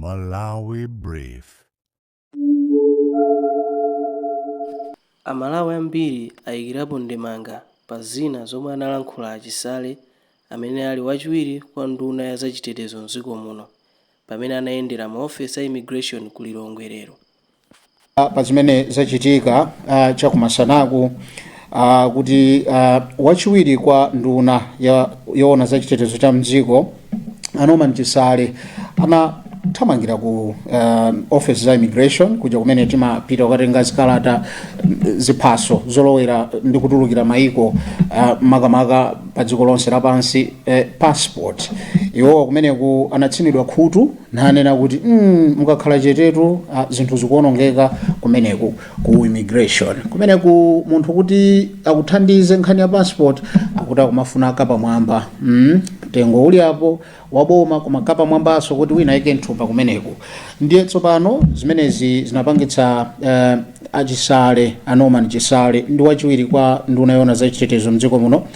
Malawi Brief. Amalawi ambiri ayikirapo ndemanga pa zina zomwe analankhula a Chisale amene ali wachiwiri kwa nduna ya zachitetezo mdziko muno pamene anayendera maofesi a Immigration ku Lilongwe lero. Pa zimene zachitika chakumasanaku kuti wachiwiri kwa nduna yoona za chitetezo cha mdziko, a Norman Chisale, anathamangira ku office za immigration kuja kumene timapita kukatenga zikalata, ziphaso zolowera ndi kutulukira maiko, makamaka pa dziko lonse lapansi, passport. Iwowa kumeneku anatsinidwa khutu nanena kuti mukakhala chetetu, zinthu zikuonongeka kumeneku ku immigration. Kumeneku munthu kuti akuthandize nkhani ya passport akuti akumafuna kapamwamba, mtengo uli apo waboma koma kapamwambaso kuti wina ayike mthumba kumeneku. Ndiye tsopano zimenezi zinapangitsa achisale, a Norman Chisale ndi wachiwiri kwa nduna yoona za chitetezo mdziko muno,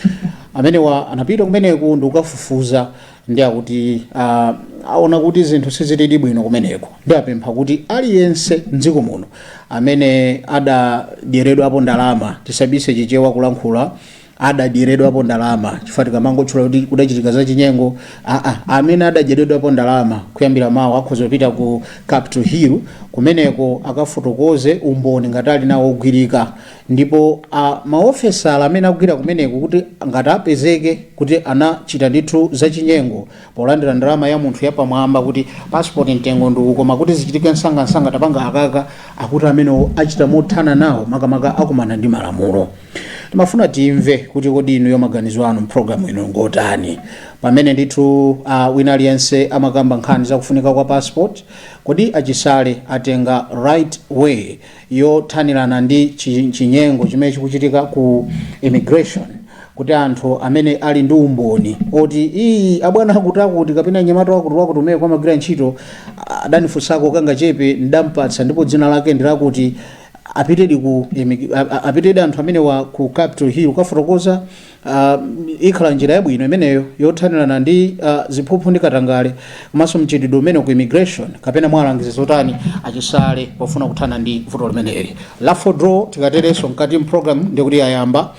amenewa anapita kumeneku ndi kukafufuza, ndi akuti aona kuti zinthu sizilili bwino kumeneko, ndi apempha kuti aliyense mdziko muno amene adadyeredwapo ndalama, tisabise Chichewa kulankhula adadyeredwapo ndalama chifukwa tikamangotchula kuti kudachitika za chinyengo, aa, amene adadyeredwapo ndalama kuyambira mawa akhoza kupita ku Capitol Hill kumeneko akafotokoze umboni ngati ali nawo ogwirika, ndipo maofesala amene akugwira kumeneko kuti ngati apezeke kuti anachita ndithu zachinyengo polandira ndalama ya munthu yapamwamba, kuti passport mtengo ndi koma kuti zichitike msangamsanga tapanga akaka, akuti amenewo achita mothana nawo, makamaka akumana ndi malamulo. Timafuna timve kuti kodi inuyo maganizo anu mpulogalamu ino ngotani, pamene ndithu wina aliyense amakamba nkhani zakufunika kwa passport. Kodi achisale atenga right way yothanirana ndi chinyengo chimene chikuchitika ku immigration, kuti anthu amene ali ndi umboni oti iyi abwana akuti akuti kapena nyamata wakuti wakuti umene kwamagwira ntchito adanifunsako kangachepe ndampatsa ndipo dzina lake ndilakuti, apitedi ku apitedi anthu amene wa ku Capitol Hill kukafotokoza, ikhala njira yabwino imeneyo yothanirana ndi ziphuphu ndi katangale komanso mchitidwe umene ku immigration, kapena mwalangiza zotani achisale pofuna kuthana ndi vuto limeneli? Raffle draw tikaterenso mkati mprogram ndikuti yayamba.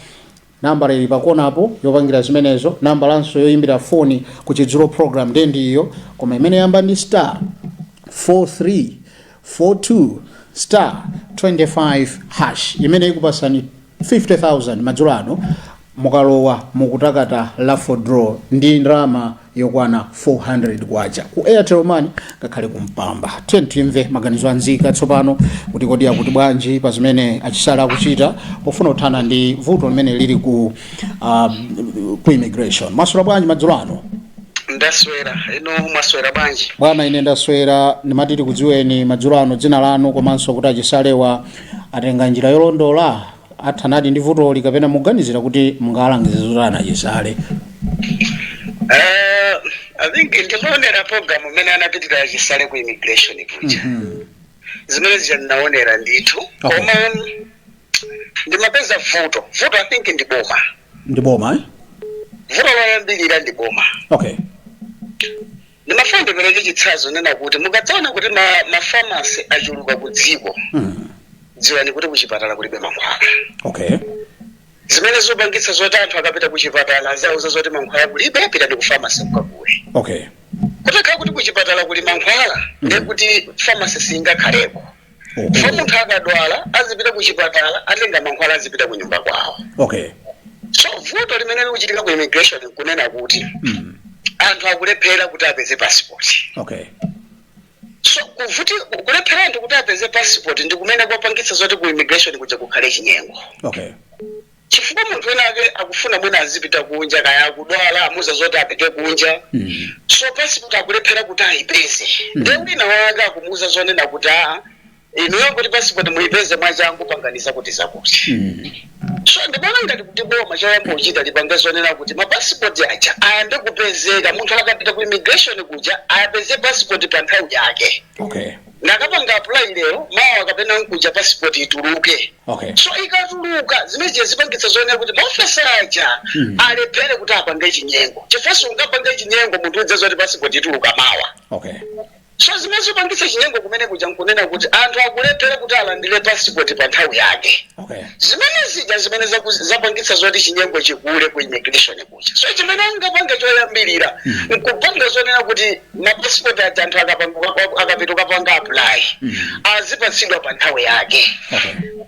Nambala ili pakonapo yopangira zimenezo, nambalanso yoyimbira foni ku Chidzulo program ndiye ndiyo, koma imene yamba ndi star 4342 star 25 hash, imene ikupasani 50,000 madzulo ano mukalowa mukutakata raffle draw ndi ndalama yokwana 400 kwacha ku Airtel Money ngakhale kumpamba. Tiye timve maganizo anzika tsopano kuti kodi akuti bwanji pa zimene achisale akuchita pofuna kuthana ndi vuto limene lili ku immigration. Mwaswera bwanji madzulo ano? Ndaswera, inu mwaswera bwanji? Bwana, ine ndaswera. Ndimati tikudziweni madzulo ano, dzina lanu komanso kuti achisalewa atenga njira yolondola, athanadi ndi vutoli, kapena muganizira kuti mungalangize zotani achisale? I think ndimaonera program imene anapitira achisale ku immigration kuja. Zimene zija ndinaonera ndithu. Koma ndimapeza vuto. Vuto I think ndi boma. Ndi boma, eh? Vuto loyambirira ndi boma. Ndimafuna ndipereke chitsanzo nena kuti mukadzaona kuti ma pharmacy achuluka ku dziko, dziwani kuti kuchipatala kulibe mankhwala. Zimene zopangitsa zoti anthu akapita kuchipatala azauza zoti mankhwala kulibe, pitani ku pharmacy mukagule. Kutakhala kuti kuchipatala kuli mankhwala, ndiye kuti pharmacy singakhaleko. So munthu akadwala azipita kuchipatala, atenga mankhwala, azipita ku nyumba kwawo. So vuto limene likuchitika ku immigration nkunena kuti anthu akulephera kuti apeze passport. So kuvuti kulephera anthu kuti apeze passport ndi kumene kwapangitsa zoti ku immigration kuja kukhale chinyengo, chifukwa munthu wina ake akufuna mwina azipita kunja, kaya akudwala, amuza zoti apite kunja, so passport akulephera kuti ayipeze. Ndiye wina wake akumuuza zonena kuti aa, inuyo kuti passport muyipeze mwachangu panganiza kuti zakuti. So ndimaona ngati kuti boma choyamba kuchita lipange zonena kuti mapasipoti aja ayambe kupezeka, munthu akapita ku immigration kuja ayapeze passport pa nthawi yake. Ndakapanga apply lero, mawa kapena nkuja passport ituluke. So ikatuluka, zimene zipangitsa zonena kuti maofesa aja alephere kuti apange chinyengo, chifukwa sungapange chinyengo munthu udza zoti passport ituluka mawa. So zimene zopangitsa chinyengo kumene kuja nkunena kuti anthu akulephera kuti alandire passport pa nthawi yake. Zimene zija zimene zapangitsa zoti chinyengo chikule ku immigration kuja. So chimene angapange choyambirira nkupanga zonena kuti mapassport aja anthu akapita kukapanga apply azipatsidwa pa nthawi yake.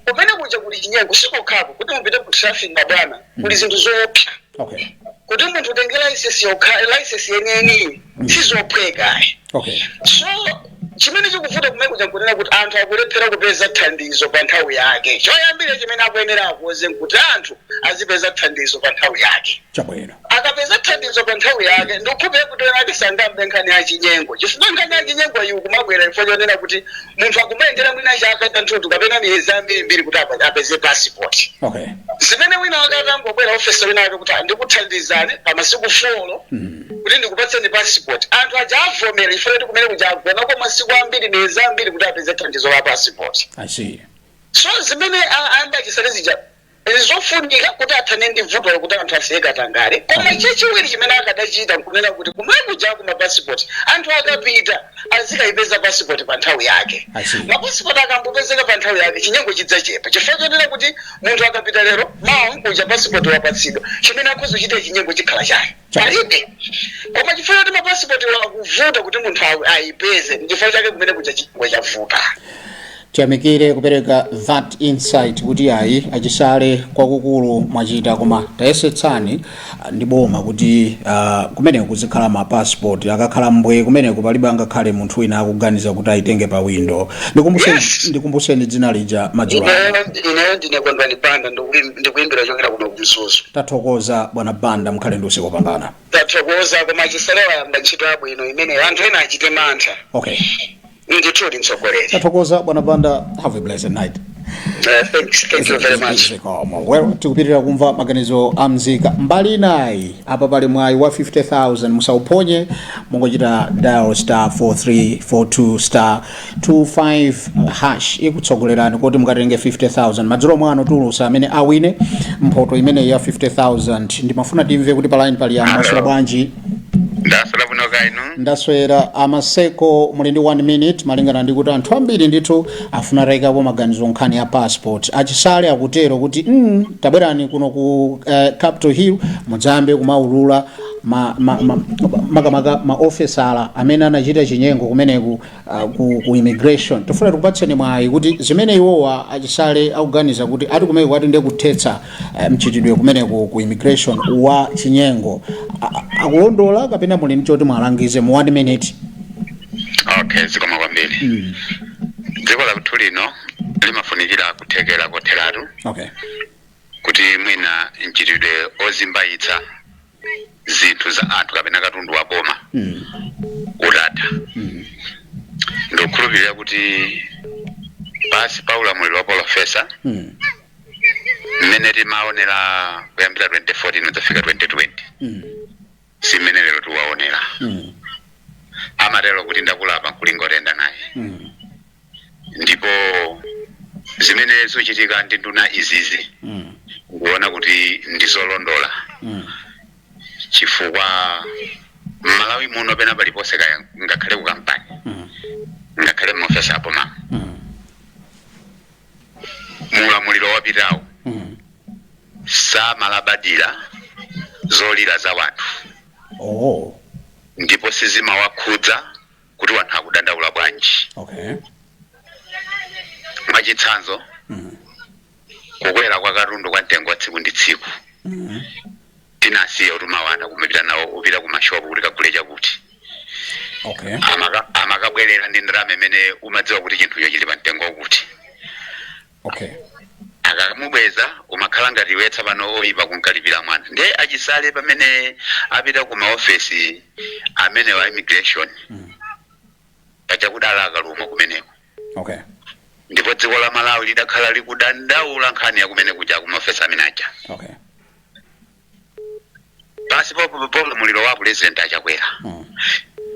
Kumene kuja kuli chinyengo. Sikokhako kuti mupite ku traffic, mabwana, kuli zinthu zoopsa. Kuti munthu utenge license yokha, license yeniyeni, sizophweka. So chimene chikuvuta kumene kuja nkunena kuti anthu akulephera kupeza thandizo pa nthawi yake. Choyambira chimene akuyenera akuze nkuti anthu azipeza thandizo pa nthawi yake. Akapeza thandizo pa nthawi yake, ndikukhulupirira kuti ena ake sangamve nkhani ya chinyengo, chifukwa nkhani ya chinyengo iyi kumabwera ifo chonena kuti munthu akumayendera mwina chaka chathunthu kapena miyezi ambirimbiri kuti apeze passport. Zimene wina wake atangobwera, ofesa wina wake, kuti ndikuthandizani pa masiku 4 kuti ndikupatseni passport, anthu aja avomera chifukwa kuti kumene kuja agonako masiku ambiri, miyezi ambiri kuti apeze thandizo la passport. I see. So zimene ayamba Achisale zija zofunika kuti athane ndi vuto kuti anthu asiye katangale. Koma chachiwiri chimene akadachita nkunena kuti kumene kuja kuma passport, anthu akapita azikayipeza passport pa nthawi yake. I see. Mapassport akambopezeka pa nthawi yake, chinyengo chidzachepa, chifukwa chonena kuti munthu akapita lero, mawa nkuja passport wapatsidwa, chimene akhoza kuchita chinyengo chikhala chake palibe. Koma chifukwa choti mapassport akuvuta kuti munthu ayipeze, nchifukwa chake kumene kuja chinyengo chavuta. Tiyamikire kupereka that insight kuti ayi, Achisale, kwakukulu mwachita, koma tayesetsani ndi boma kuti kumeneko kuzikhala ma passport. Akakhala mbwe kumeneko, palibe angakhale munthu wina akuganiza kuti ayitenge pa window. Ndikumbuseni, ndikumbuseni dzina lija madzulo ano. Ineyo ndine Kondwani Banda, ndikuimbira chokera kuno kumzuzu. Tathokoza, bwana Banda, mukhale ndi usiku wopambana. Tathokoza, koma Achisale wayamba ntchito yabwino imeneyo, anthu ena achite mantha. Ndithudi, mtsogoleri. Tathokoza, bwana Banda, have a blessed night. Thanks, thank you very much. Zikomo. Well, tikupitirira kumva maganizo a mzika. Mbali inayi apa pali mwayi wa 50,000, musauphonye. Mungochita dial *4342 *25# ikutsogolerani kuti mukatenge 50,000. Madzulo mwano tulusa amene awine mphoto imeneyi ya 50,000. Ndimafuna timve kuti pa line pali amaswera bwanji? Ndaswera bwino, kaya inu? Ndaswera. Amaseko, muli ndi 1 minute, malingana ndi kuti anthu ambiri ndithu afuna atayikapo maganizo nkhani ya passport. Achisale akutero kuti tabwerani kuno ku Capitol Hill mudzayambe kumaulula makamaka maofesala amene anachita chinyengo kumeneku ku immigration. Tifuna tikupatseni mwayi kuti zimene iwowa Achisale akuganiza kuti ati kumeneku ati ndiye kuthetsa mchitidwe kumeneku ku immigration wa chinyengo, akulondola kapena muli ndi choti mwalangize mu 1 minute? Okay, zikomo kwambiri. Dziko lathu lino limafunikira kuthekera kotheratu kuti mwina mchitidwe ozimbayitsa zinthu za anthu kapena katundu wa boma utatha. Ndikukhulupirira kuti pasi pa ulamuliro wa polofesa, mmene timaonera kuyambira 2014 kudzafika 2020, si mmene lero tiwaonera. Amatero kuti ndakulapa nkulingotenda naye. Ndipo zimene zikuchitika ndi nduna izizi, ndikuona kuti ndizolondola, chifukwa m'Malawi muno pena paliponse, kaya ngakhale ku kampani, ngakhale m'maofesi aboma, mulamuliro wapitawo samalabadira zolira za wanthu ndipo sizimawakhudza kuti wanthu akudandaula bwanji. Mwachitsanzo, kukwera kwa katundu kwa mtengo wa tsiku ndi tsiku, tinasiya utumawana kumapita nawo, upita ku mashopu kuti kagule chakuti, amakabwerera ndi ndalama imene umadziwa kuti chinthucho chili pa mtengo wakuti. Akamubweza, umakhala ngati iwe tsapano oyipa kunkalipira mwana. Ndiye Achisale pamene apita ku maofesi amene wa immigration, pachakudala akaluma kumeneko. Ndipo dziko la Malawi lidakhala likudandaula nkhani ya kumene kuja ku maofesi amene aja. Pasi paulamuliro wa President Achakwera,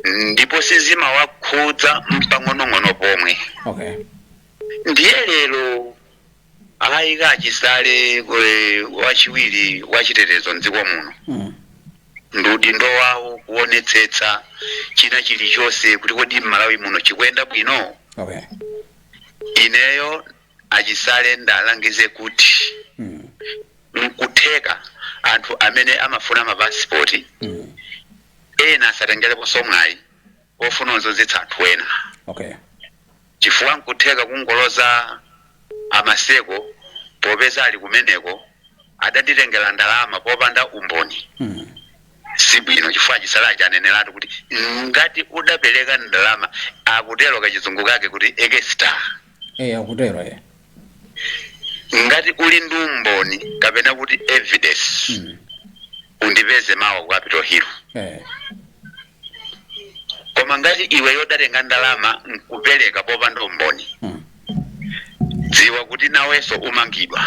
ndipo sizimawakhudza mpang'onong'ono pomwe. Ndiye lero ayika Achisale wachiwiri wachitetezo mdziko muno. Ndi udindo wawo kuonetsetsa china chilichonse kuti kodi m'Malawi muno chikuyenda bwino. Ineyo achisale ndalangize kuti nkutheka anthu amene amafuna mapasipoti ena asatengereponso mwayi ofuna kuzunzitsa anthu ena, chifukwa nkutheka kungoloza amaseko popeza ali kumeneko adanditengera ndalama popanda umboni. Sibwino, chifukwa achisale achaneneratu kuti ngati udapereka ndalama, akutero kachizungu kake kuti extra. Eh, akutero, eh. Ngati uli ndi umboni kapena kuti evidence, undipeze mawa ku Capitol Hill. Koma ngati iwe yodatenga ndalama nkupereka popanda umboni, dziwa kuti nawenso umangidwa,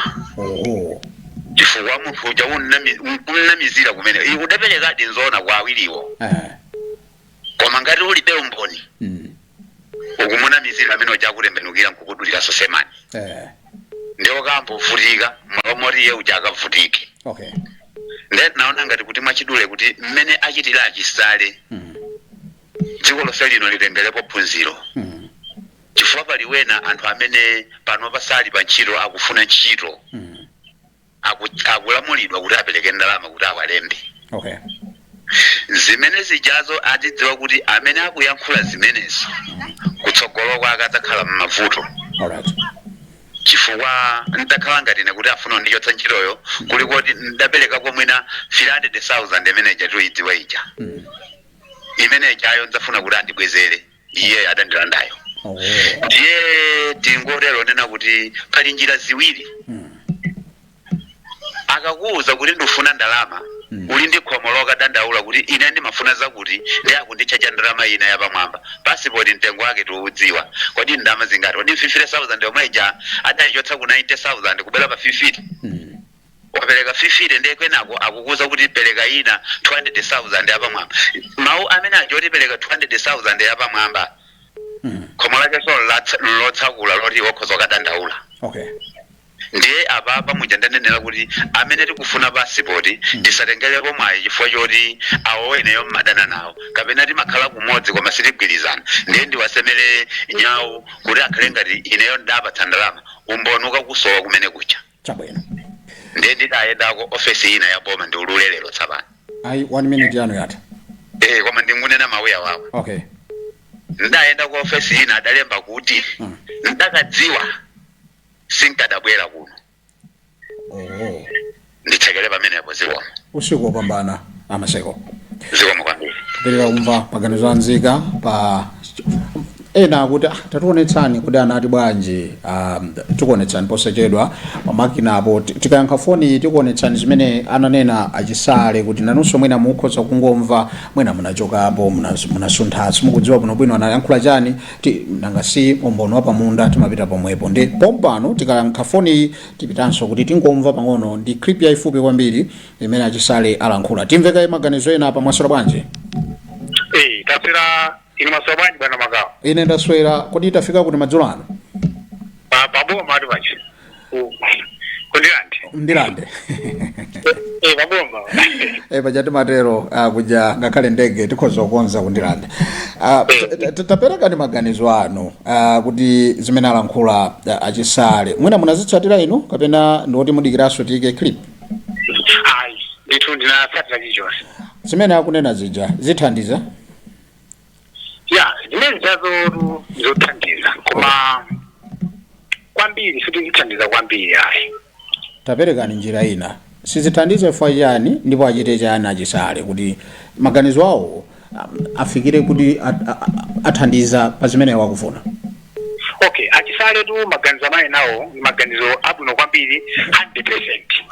chifukwa munthu uja nkunamizira kumene iwe udaperekadi nzona kwa awiriwo, koma ngati ulibe umboni, ukumunamizira amene uja akutembenukira nkukudulira sosemani. Ndiwo kambovutika malo moti iye uja akavutike. Then naona ngati kuti mwachidule kuti mmene achitira achisale, dziko lonse lino litengerepo phunziro, chifukwa pali wena anthu amene pano pasali pa ntchito, akufuna ntchito, akulamulidwa kuti apereke ndalama kuti awalembe. Zimene zijazo atidziwa kuti amene akuyankhula zimenezo kutsogolo kwake adzakhala m'mavuto, chifukwa ntakhala ngati ine kuti afuna kundichotsa ntchitoyo, kuli kuti ndapereka komwina 300,000 imene ija tuyidziwa ija, imene ijayo ndzafuna kuti andibwezere iye adandilandayo. Ndiye tingotero nena kuti pali njira ziwiri. Akakuwuza kuti ndifuna ndalama, uli ndi khomo lokadandaula kuti ine ndimafuna zakuti ndi akunditchaja ndalama ina yapamwamba. Pasipoti mtengo wake tiudziwa, kodi ndalama zingati? Kodi 50,000 yomwe ija adayichotsa ku 90,000 kubwera pa 50? Wapereka 50, ndiye kwenako akukuza kuti pereka ina 200,000 yapamwamba. Mawu amene aja pereka 200,000 yapamwamba, khomo lake so lotsakula loti wokhoza kadandaula. Ndiye apapa muja ndanenera kuti amene tikufuna pasipoti tisatengerepo mwayi chifukwa choti awo eneyo mmadana nawo kapena timakhala kumodzi koma sitigwirizana, ndiye ndiwasemere nyawu kuti akhale ngati ineyo ndapatsa ndalama, umboni ukakusowa kumene kucha. Ndiye ndidayendako ofesi ina ya boma, ndiulule lero tsapano. Ayi, one minute yanu yatha. Eh, koma ndingunena mawu awawa. Ndayenda ku ofesi ina, adalemba kuti ndakadziwa sinkadabwera kuno. Nditsekere pamenepo, zikomo. Usiku wopambana, amaseko. Zikomo kwambiri. Kupereka kumva maganizo anzika pa ena akuti, ah, tationetsani kuti anati bwanji. Tikuonetsani posachedwa pamakinapo. Tikayankha foni tikuonetsani zimene ananena achisale kuti nanunso mwina mukhoza kungomva, mwina munachokapo, munasuntha, mukudziwa bwinobwino anayankhula chani. Nanga si umboni wa pamunda, timapita pomwepo. Ndi pompano tikayankha foni tipitanso kuti tingomva pang'ono ndi clip yayifupi kwambiri imene achisale alankhula. Timvekaye maganizo ena apa. Mwaswera bwanji? Eh, taswera. Inu maswera bwanji, bwana Makawa? Ine ndaswera. Kodi tafika kuti madzulo ano? Pa paboma ati pachi. Kundilande. Ndilande. Eh, paboma. E, paja timatero kuja ngakhale ndege tikhoza kukonza kundilande. Taperekani maganizo anu kuti zimene alankhula achisale mwina munazitsatira inu kapena ndiwoti mudikiranso tiyike clip? Ayi, ndithu ndinatsatira chilichonse. Zimene akunena zija zithandiza? Ya, zimene zijazo zothandiza, koma kwambiri sitizithandiza kwambiri, ayi. Taperekani njira ina. Sizithandiza chifukwa chani, ndipo achite chani achisale kuti maganizo awo afikire kuti athandiza pa zimene wakufuna? Okay, achisale tu maganizo amene nawo ndi maganizo abwino kwambiri,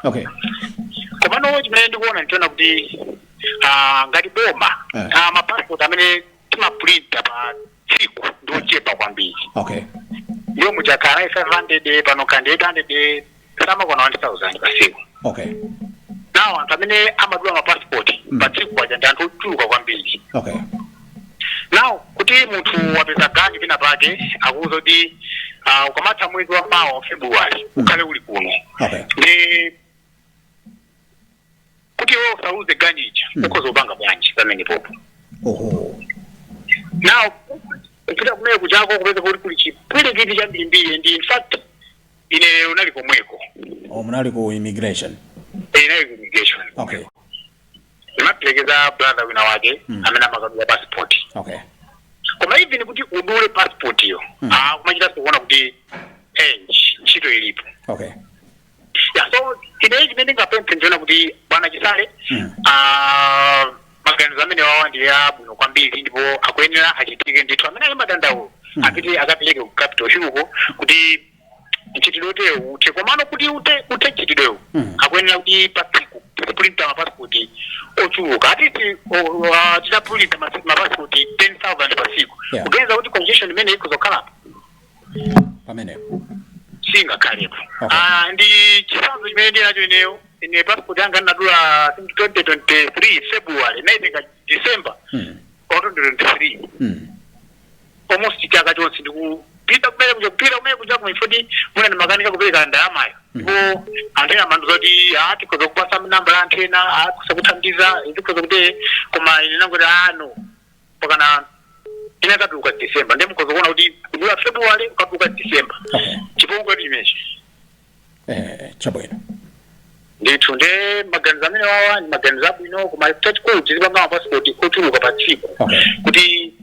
100%. Komano chimene ndikuona, ndiona kuti ngati boma, mapassport amene timaprinta pa tsiku ndi ochepa kwambiri. Ndiyo mujakhala 500, pano kandi 800, samakwana 1000 pa tsiku. Nawo anthu amene amadula mapassport pa tsiku paja ndi anthu ochuluka kwambiri. Now kuti munthu wapeza ganyu pina pake, akuuza kuti ukamatha mwezi wa mawa wa February ukhale uli kuno, ndi Kuti iwe usaluze ganyu ija, ukhoza kupanga bwanji pamene popo? Now kupita kumene kuchako kupeza kuti kuli chipwirikiti chambirimbiri, ndi in fact ine unali komweko. Oh, munali ku immigration? Eh, inali ku immigration. Imaperekeza brother wina wake amene amakadula passport. Koma even kuti udule passport iyo, ah, kumachita kuona kuti ntchito ilipo. Yeah, so ine chimene ndingapemphe ndiona kuti bwana Chisale, ah, maganizo amene wawa ndi abwino kwambiri ndipo akuyenera achitike ndithu. Amene ali madandaulo apite akapereke ku Capital Hill uko kuti mchitidwe utewu uthe. Komano kuti uthe mchitidwewu, akuyenera kuti pa tsiku tiziprinta mapasipoti ochuluka, atiti titaprinta mapasipoti 10,000 pa tsiku, kuganiza kuti congestion imene ikuzokhalapo pamenepo singakhalepo. Ah, ndi chitsanzo chimene ndili nacho ineyo, ine passport yanga ndinadula, I think, 2023 February, naitenga December wa 2023. Almost chaka chonse ndikupita kumene kuja, kupita kumene kuja, kumifoti muna ndimakanika kupereka ndalamayo. Ndipo anthu ena amandiuza kuti, ah, tikhoza kupasa namba ya anthu ena, ah, kusakuthandiza, tikhoza kuti, koma ine nangoti, ah, no, pakana inakatuluka December. Ndiye mukhoza kuona kuti kudula February, ukatuluka December. Chipongwe chimenechi. Chabwino. Ndithu, nde maganizo amene wawa ndi maganizo abwino, koma chachikulu tizipanga mapasipoti ochuluka pa tsiku kuti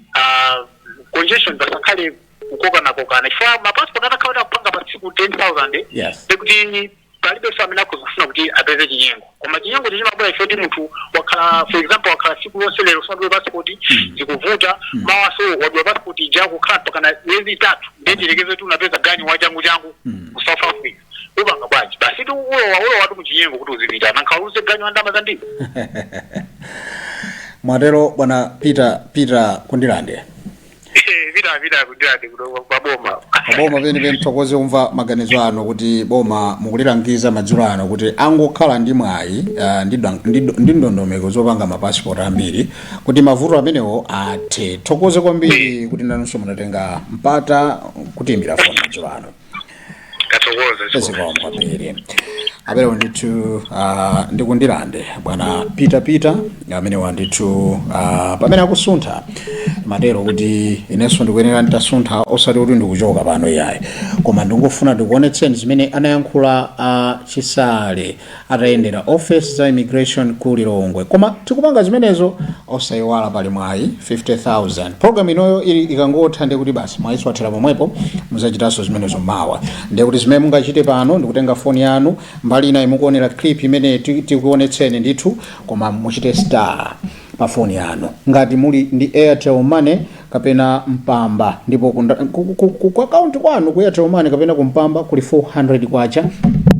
congestion pasakhale kukokanakokana, chifukwa mapasipoti atakhala kuti akupanga pa tsiku 10,000, ndikuti palibenso amene akuzofuna kuti apeze chinyengo. Koma chinyengo chimabwera ife kuti munthu wakhala, for example, wakhala tsiku lonse lero usanadule passport, zikuvuta. Mawaso wadula passport ija, kukhala mpakana miyezi 3. Ndiye tilekeze kuti unapeza ganyu wa changu changu ku South Africa, upanga bwanji? Basi tu ulowa tu muchinyengo kuti uzipita, nankhala uze ganyu wa ndalama zambiri. Mwatero bwana Peter, Peter Kundilande. Peter Kundilande kuno paboma. Paboma penipeni. Thokoze kumva maganizo anu kuti boma mukulilangiza madzulo ano kuti angokhala ndi mwayi ndi ndondomeko zopanga mapasipoti ambiri kuti mavuto amenewo athe. Thokoze kwambiri kuti nanunso munatenga mpata kutiyimbira foni madzulo ano. Tathokoza. Zikomo kwambiri. Aperewo ndithu ndikundilande bwana Peter, Peter amenewa ndithu pamene akusuntha matero kuti inenso ndikuyenera nditasuntha, osati kuti ndikuchoka pano iyayi, koma ndingofuna ndikuonetseni zimene anayankhula Chisale atayendera office za immigration ku Lilongwe. Koma tikupanga zimenezo, osayiwala pali mwayi 50,000. Program inoyo ili ikangotha, ndiye kuti basi, mwayi wathera pomwepo. Muzachitanso zimenezo mawa. Ndiye kuti zimene mungachite pano ndikutenga foni yanu, mbali inayi mukuonera clip imene tikuonetseni ndithu, koma muchite star pa foni yanu ngati muli ndi Airtel Money kapena Mpamba, ndipo ku akaunti kwanu ku Airtel Money kapena kumpamba kuli 400 kwacha,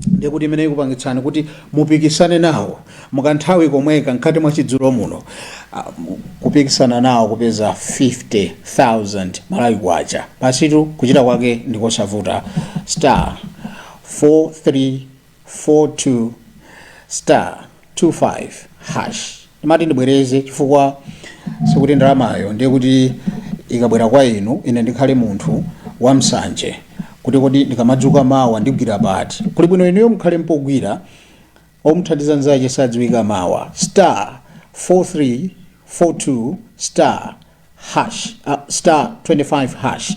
ndiye kuti imene ikupangitsani kuti mupikisane nawo mukanthawi komweka mkati mwa chidzulo muno, kupikisana nawo kupeza 50,000 Malawi kwacha. Pasitu kuchita kwake ndikosavuta: star 4342 star 25 hash. Ndimati ndibwereze chifukwa sikuti ndalamayo ndiye kuti ikabwera kwa inu, ine ndikhale munthu wamsanje kuti kodi ndikamadzuka mawa ndigwira pati. Kuli bwino inuyo mukhale mpogwira, omuthandiza nzache sadziwika mawa. Star 4342 star hash, star 25 hash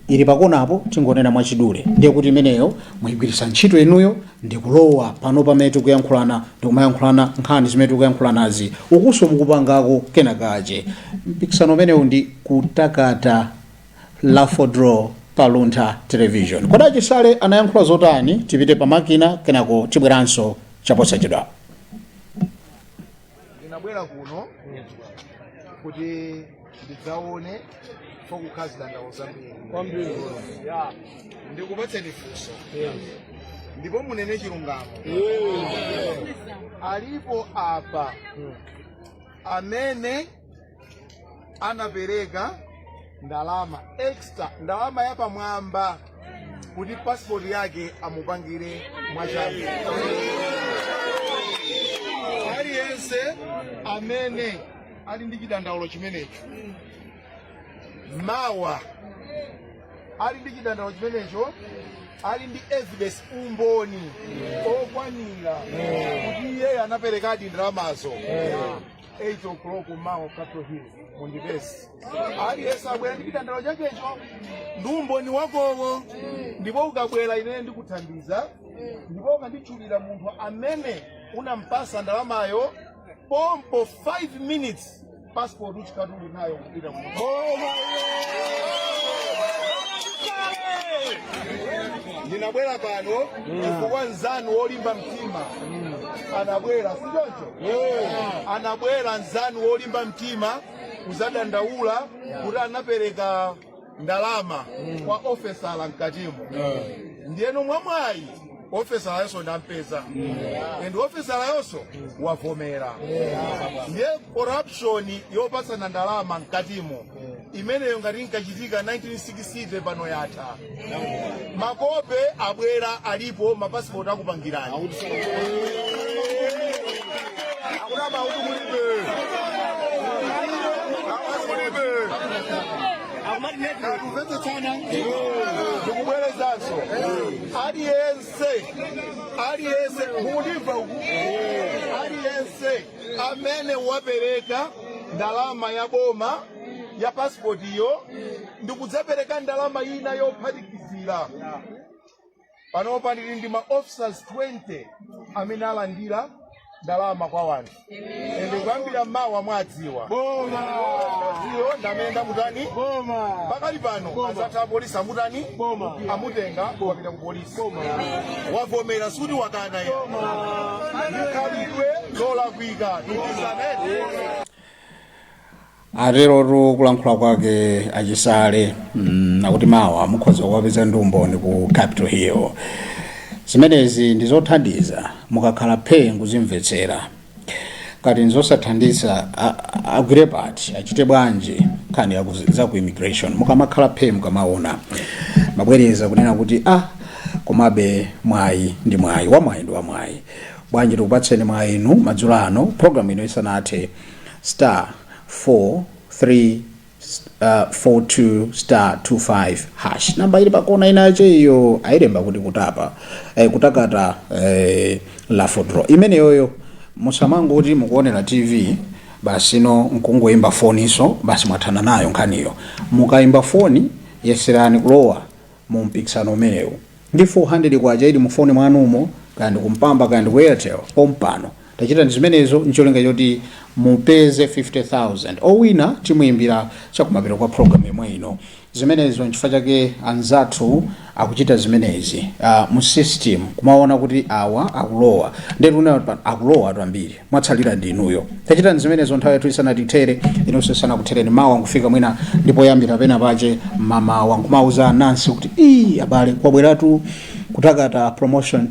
ili pakonapo, tingonena mwachidule. Ndiye kuti imeneyo muyigwiritsa ntchito inuyo ndikulowa pano pamene tikuyankhulana, ndikumayankhulana nkhani zimene tikuyankhulanazi, ukuso mukupangako kenakache. Mpikisano umenewu ndi kutakata raffle draw pa Luntha Television. Kodi Achisale anayankhula zotani? Tipite pamakina, kenako tibweranso chaposachedwa. Ndinabwera kuno kuti ndidzaone fokukhala zidandaulo zambiri kwambiri. Ndikupatseni funso ndipo munene chilungamo. Alipo apa amene anapereka ndalama extra, ndalama yapamwamba, kuti passport yake amupangire mwachangu? Aliyense amene ali ndi chidandaulo chimenecho, mawa Ali ndi chidandaulo chimenecho, ali ndi evidence, umboni okwanira kuti iye anaperekadi ndalamazo, 8 o'clock mawa, Capitol Hill mundipeze. Aliyense abwera ndi chidandaulo chakecho ndi umboni wakowo, ndipo ukabwera ine ndikuthandiza, ndipo ukanditchulira munthu amene unampasa ndalamayo, pompo 5 minutes passport uchikati uli nayo kupita ku. Ndinabwera pano chifukwa nzanu wolimba mtima anabwera, si choncho? Anabwera nzanu wolimba mtima kuzadandaula kuti anapereka ndalama kwa ofesala mkatimo. Ndiyeno mwamwayi ofesalayonso ndampeza, and ofesalayonso wavomera. Ndiye corruption yopatsana ndalama mkatimo imeneyo ngati inkachitika 1960, pano yatha. Makope abwera, alipo mapasipoti akupangirani. Akunama kuti mulibe. Mulibe. Kumvetsetsana, ndikubwerezanso, aliyense, aliyense, mukundimva uku? Aliyense amene wapereka ndalama ya boma ya pasipoti iyo ndikudzapereka ndalama ina yophatikizira, panopa ndili ndi ma officers 20 amene alandira ndalama kwa wanthu, ende kuyambira mawa mwadziwa iyo ndamene ndamutani. Pakali pano azatha apolisi amutani, amutenga, wapita ku polisi, wavomera, sikuti wakana ya ndikhalidwe lolakwika tikizanene. Aterotu kulankhula kwake aChisale, akuti mawa mukhoza kuwapeza ndi umboni ku Capitol Hill. Zimenezi ndi zothandiza mukakhala phee nkuzimvetsera. Kati nzosathandiza, agwire pati, achite bwanji nkhani za ku immigration? Mukamakhala phee, mukamaona mabwereza kunena kuti komabe mwayi ndi mwayi, wamwayi ndi wamwayi. Bwanji tikupatseni mwayi inu madzulo ano, program ino isanathe? Star 4 3 4 2 star 25 hash, namba ili pakona inache iyo ayilemba kuti kutapa, kutakata, raffle draw imeneyoyo. Musamangoti mukuonera TV basi no nkungoyimba foniso basi, mwathana nayo nkhaniyo. Mukayimba foni, yeserani kulowa mu mpikisano umenewu ndi 400 kwacha ili mu foni mwanumo, kaya ndi kuMpamba, kaya ndi ku Airtel pompano. Tachitani zimenezo ncholinga choti mupeze 50,000. Owina timuyimbira chakumapeto kwa program yomwe ino. Zimenezo nchifukwa chake anzathu akuchita zimenezi mu system, kumaona kuti awa akulowa, ndetu pano akulowa atu ambiri, mwatsalira ndi inuyo. Tachitani zimenezo nthawi yathu isanatithere, inonso isanakuthereni. Mawa nkufika mwina ndipo yambira pena pache mamawa nkumauza anansi kuti, "Ii abale, kwabweratu kutakata promotion,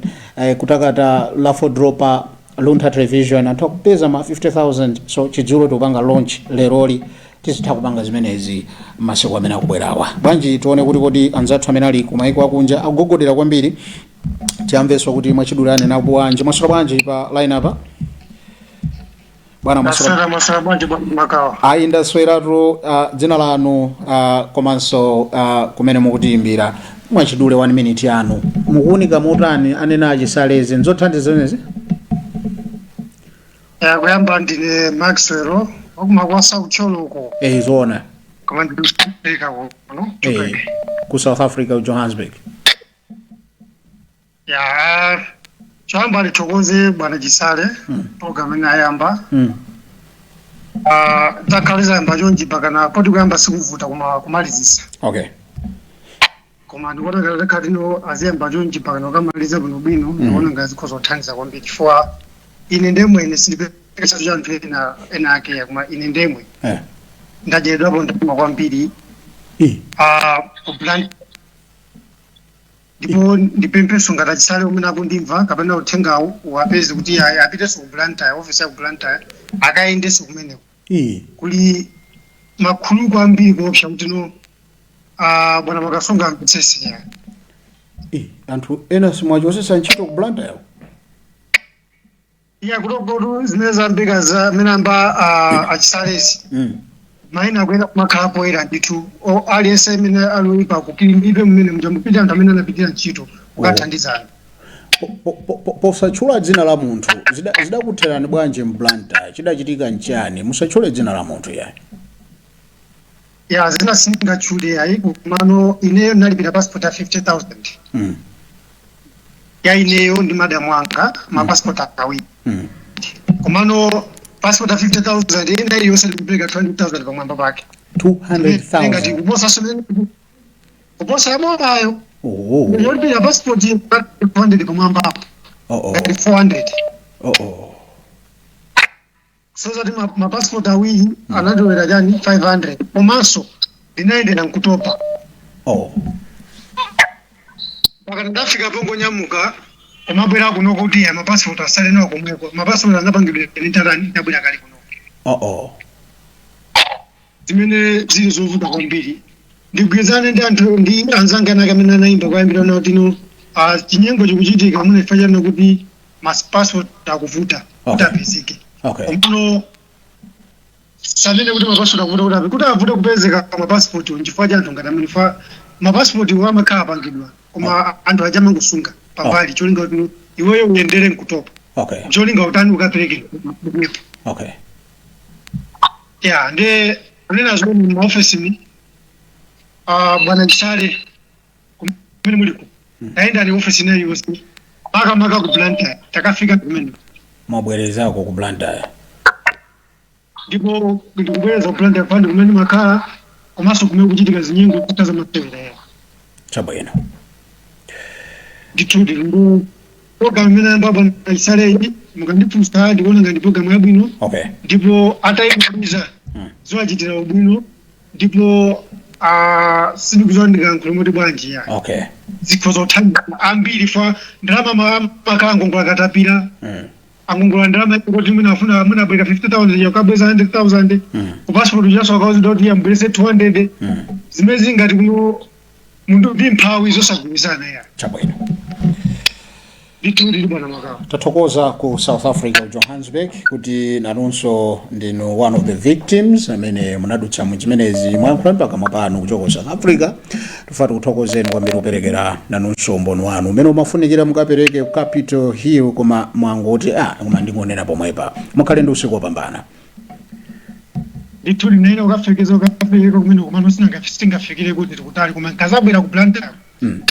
kutakata raffle draw pa Luntha Television, anthu akupeza ma 50,000." So chidzulo tikupanga launch leroli, tizitha kupanga zimenezi masiku amene akubwerawa. Bwanji tione kuti kodi anzathu amene ali kumaiko akunja akugogodera kwambiri, tiyamvenso kuti mwachidule anena bwanji. Mwaswera bwanji pa line apa, bwana? Mwaswera? Maswera, maswera bwanji Makawa? Ayi, ndasweratu. Dzina lanu komanso kumene mukutiyimbira, mwachidule, 1 minute yanu. Mukuunika motani anena aChisalezi? Nzothandiza zimenezi? Ya, kuyamba ndine Maxwell wakumakwasa kuThyolo uko. Eh, zoona. Koma ndikuika kuno. Eh, ku South Africa, ku Johannesburg. Ya, choyamba ndithokoze bwana Chisale program imene ayamba. Ah, takhaliza yamba chonchi pakana poti kuyamba sikuvuta, koma kumalizisa. Koma ndikuona ngati khatino aziyamba chonchi pakana ukamaliza bwinobwino, ndikuona ngati zikhoza kuthandiza kwambiri, chifukwa ine ndemwe, ine sindipereka cha anthu ena ena ake, koma ine ndemwe ndadyedwapo ndalama kwambiri ku Blantyre. Ndipo ndipemphenso ngati aChisale omwe akundimva kapena uthengawu wapeze kuti ayi, apitenso ku Blantyre, ofisi ya ku Blantyre, akayendenso kumeneko. Kuli makhuluku ambiri kuopsa kuti no, bwana Makasunga amvetsese ya. Anthu ena simwachosesa ntchito ku Blantyre? Iya, kutokotu zimene zambika za amene amba aChisalezi. Maina akuyenda kumakhala poyera ndithu. Aliyense amene ali oyipa kukilimidwe mmene muja mupita anthu amene anapitira ntchito kukathandizana. Posatchula dzina la munthu, zidakutherani bwanji m'Blantyre? Chidachitika nchani? Musatchule dzina la munthu yayi. Ya, zina sindingatchule ayi, komano ineyo ndinalipira passport ya 50,000 ya ineyo ndi madamu anga, mapassport awiri. Komano passport ya 50,000 ina iliyonse ndikupereka 200,000 pamwamba pake ngati 200,000? Kuposa kuposa yamobayo. Oh. Yolipira passport 200 pamwamba apo ngati 400. Oh. So zati mapassport awiri anatolera chani 500, komanso ndinayendera nkutopa. Pakati ndafika pongonyamuka komabwera kuno kuti ya mapassport asale nawo komweko. Mapassport anapangidwa nditatani, ndabwera kale kuno. Oh. Zimene zili zovuta kwambiri, ndigwirizane ndi anthu ndi anzanga anake amene anayimba kuyambira na kuti no chinyengo chikuchitika mune chifukwa chana kuti mapassport akuvuta kuti apezeke. Komano samene kuti mapassport akuvuta kuti avute kupezeka mapassport nchifukwa cha anthu ngati amene fa mapassport amakhala apangidwa, koma anthu aja amangosunga pambali cholinga kuti no iweyo uyendere nkutopa cholinga utani ukapereke kumwepo. Ya, ndi kunena zomwe maofesi, bwana Chisale, kumene muliko, tayendani ofesi ina iliyonse, makamaka ku Blantyre, takafika kumene. Mwabwerezako ku Blantyre. Ndipo ndikubwereza ku Blantyre pandi kumene makhala komanso kumene kuchitika zinyengo kuta za masewera. Chabwino. Ndithu ndi program imene ayamba bwana Chisaleyi, mukandifunsa, ndikuona ngati program yabwino. Ndipo atayimaliza ziwachitira ubwino, ndipo sindikudziwa ndikayankhula moti bwanji ya zikhoza kuthandiza ambiri fa ndalama makhala ngongola katapira angongola ndalama kuti mwina afuna mwina abweka 50,000 yakabweza 100,000 ku passport jaso akauzidwa kuti yambwerese 200 zimene zingati kuno munthu ndi mphawi zosagwirizana ya. Chabwino. Ndithu ndili bwana Makawa. Tathokoza ku South Africa, ku Johannesburg, kuti nanunso ndinu one of the victims amene munadutsa mu zimenezi. Mwayankhula pakamwa panu kuchoka ku South Africa. Tifuna tikuthokozeni kwambiri kuperekera nanunso umboni wanu umene umafunikira mukapereke ku Capitol Hill, koma mwangoti koma ndingonena pomwepa. Mukhale ndi usiku wopambana. Ndithu ndinaena ukafikeza ukafikeka kumene, komano singafikire kuti tikutali, koma nkazabwera ku Blantyre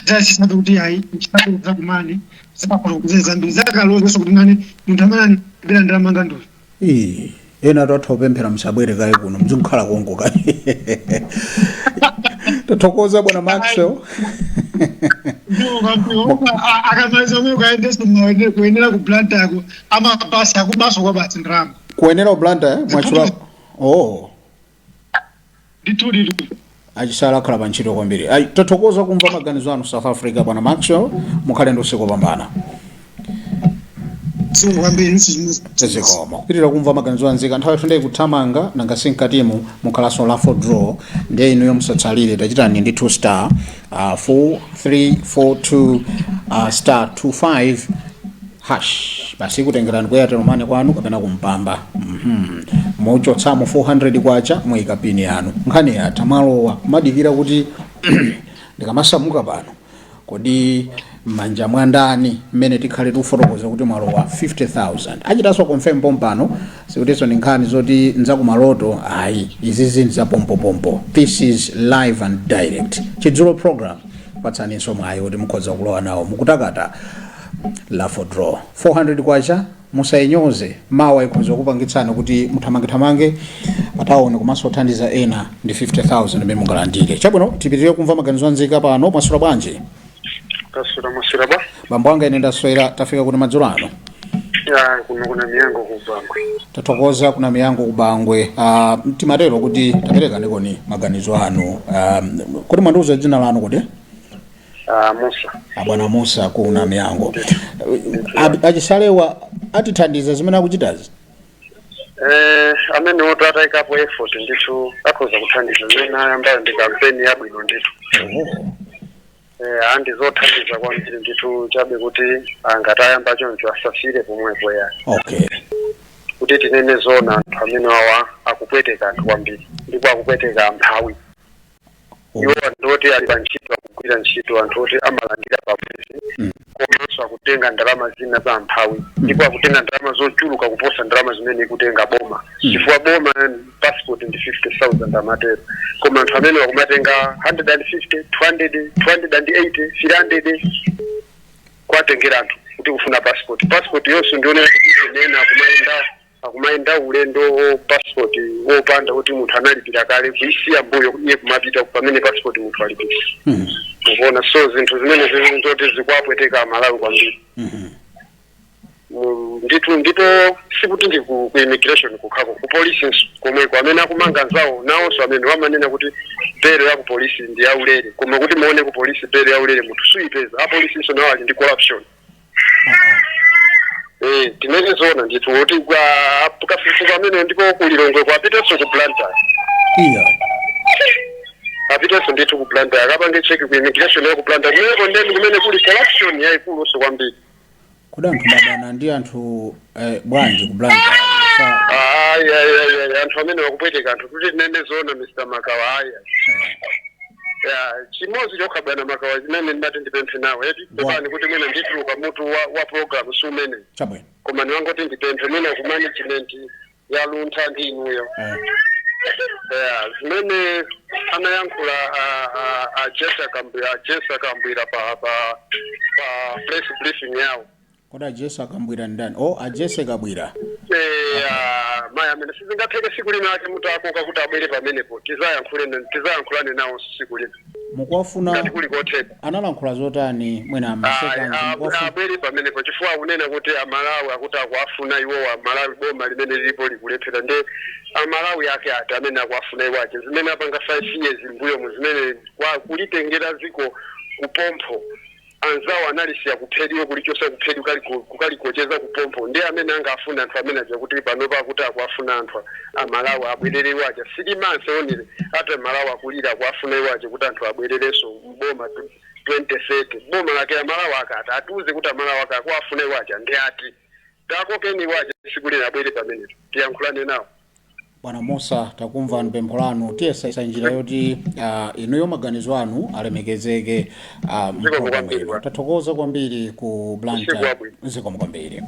zasisabe kuti ayi nchisabe zakumane zapakulokuze zambiri zakalozenso kuti nane munthu amene andibera ndalama ngandoyo. Ii, ena tatha kupemphera musabwere kaye kuno, mzikukhala konko kaye. Tathokoza, bwana Maxwell. Akamaliza omwe ukaendeso kuyenera ku Blantyre amabasi akubaso kwa basi ndalama. Kuyenera ku Blantyre mwachula, oh. Ndithu ndithu. Achisala akhala pa ntchito kwambiri. Ayi, tathokoza kumva maganizo anu South Africa, bwana Maxwell. Mukhale ndi usiku wopambana. Zikomo kwambiri, nsi chimodzi. Zikomo. Kupitirira kumva maganizo anzika, nthawi yathu ndiye kuthamanga, nanga sinkatimu mukhalanso raffle draw, ndiye inuyo musatsalire. Tachitani ndithu star 4342 star 25 hash, basi kutengerani ku Airtel Money kwanu kapena kumpamba. Muchotsamo 400 kwacha, muyika pini yanu, nkhani yatha, mwalowa. Madikira kuti ndikamasamuka pano, kodi m'manja mwa ndani mmene tikhale tikufotokoza kuti mwalowa 50,000? Achitanso confirm pompano, sikutinso ndi nkhani zoti nzakumaloto ayi, izizi nzapompopompo. This is live and direct Chidzulo program. Patsaninso mwayi kuti mukhoza kulowa nawo mukutakata raffle draw. 400 kwacha musayinyoze, mawa ikhoza kupangitsani kuti muthamangethamange pataoni komanso kuthandiza ena ndi 50,000 imene mungalandire. Chabwino, tipitirire kumva maganizo anzika pano. Mwaswera bwanji? Taswera, mwaswera ba? Bambo anga, ine ndaswera. Tafika kuti madzulo ano? Ya, kuno kuna Miyango ku Bangwe. Tathokoza kuna Miyango ku Bangwe. Timatero kuti tapereka ndikoni maganizo anu. Kuti mwandiuza dzina lanu kuti? Musa. Abwana Musa kuna Miyango, Achisalewa atithandiza zimene akuchitazi? Amene oto atayikapo effort ndithu akhoza kuthandiza. Zimene ayambayo ndi kampeni yabwino ndithu. Andi zothandiza kwambiri ndithu, chabe kuti angati ayamba choncho asasire pomwepo ya. Kuti tinene zona, anthu amene awa akupweteka anthu kwambiri. Ndipo akupweteka amphawi. Iwo anthu oti ali pa ntchito, akugwira ntchito, anthu oti amalandira pa mwezi, komanso akutenga ndalama zina za amphawi, ndipo akutenga ndalama zochuluka kuposa ndalama zimene ikutenga boma, chifukwa boma passport ndi 50,000 amatero, koma anthu amene akumatenga 150, 200, 280, 300 kwatengera anthu kuti kufuna passport. Passport yonse ndionera kuti izenena akumayenda ulendo o passport wopanda kuti munthu analipira kale, kuisiya mbuyo iye kumapita pamene passport munthu alipira. Mukuona? So zinthu zimene zili zoti zikuwapweteka Amalawi kwambiri. Ndithu, ndipo sikuti ndi ku immigration kukhako, ku polisi komweko amene akumanga anzawo nawonso amene wamanena kuti belo ya ku polisi ndi yaulere, koma kuti muone ku polisi belo yaulere munthu suyipeza. Apolisinso nawo ali ndi corruption. Tinene zona ndithu kuti kafukufuku amene ndipo ku Lilongwe kwapitenso ku Blantyre. Iya. Apitenso ndithu ku Blantyre, akapange check ku immigration ya ku Blantyre kumeneko, ndeni kumene kuli corruption yayikuluso kwambiri. Kodi anthu madana ndi anthu bwanji ku Blantyre? Ayi, ayi, ayi, ayi, anthu amene wakupweteka anthu, kuti tinene zona, Mr Makawa, aya ya chimodzi chokha, bwana Makawa, chimene ndimati ndipemphe nawe eti, pepani kuti mwina ndituluka mutu wa program si umene, koma ndiwangoti ndipemphe mwina ku management ya Luntha ndi inuyo. Yeah, zimene anayankhula a Jessa Kambwira, a Jessa Kambwira pa press briefing yawo. Kodi ajese akambwira ndani? O, ajese Kabwira. Mayi amene sizingatheke siku lina ake mutakoka kuti abwere pamenepo tizayankhulane nawo siku lina Mukuwafuna? Ngati kuli kotheka. Analankhula zotani mwina masekanzi? Mukuwafuna? Abwere pamenepo chifukwa akunena kuti Amalawi akuti akuafuna iwowo Amalawi, boma limene lilipo likulephera, nde Amalawi ake ati amene akuafuna iwo ache zimene apanga 5 years mbuyomu, zimene kulitengera ziko kupompho, anzawo analisiya kuphediwe, kulichosa kuphedi kukalikocheza kupompho, ndi amene angafuna anthu amene aja kuti panopa akuti akuafuna anthu Amalawi abwerere iwo aja silimanse onere ati Amalawi akulira akuafuna iwo aja kuti anthu abwererenso mboma 2030. Boma lake Amalawi akati atiuze kuti Amalawi ake akuafuna iwo aja ndi ati. Takokeni iwo aja siku lina abwere pamenepo tiyankhulane nawo. Bwana Musa, takumva pempho lanu. Tiyesa njira yoti inuyo maganizo anu alemekezeke Zikomo mpulogalamu kwambiri, ino. Bwana. Tathokoza kwambiri ku Usiku Blantyre. wabwino. Zikomo kwambiri.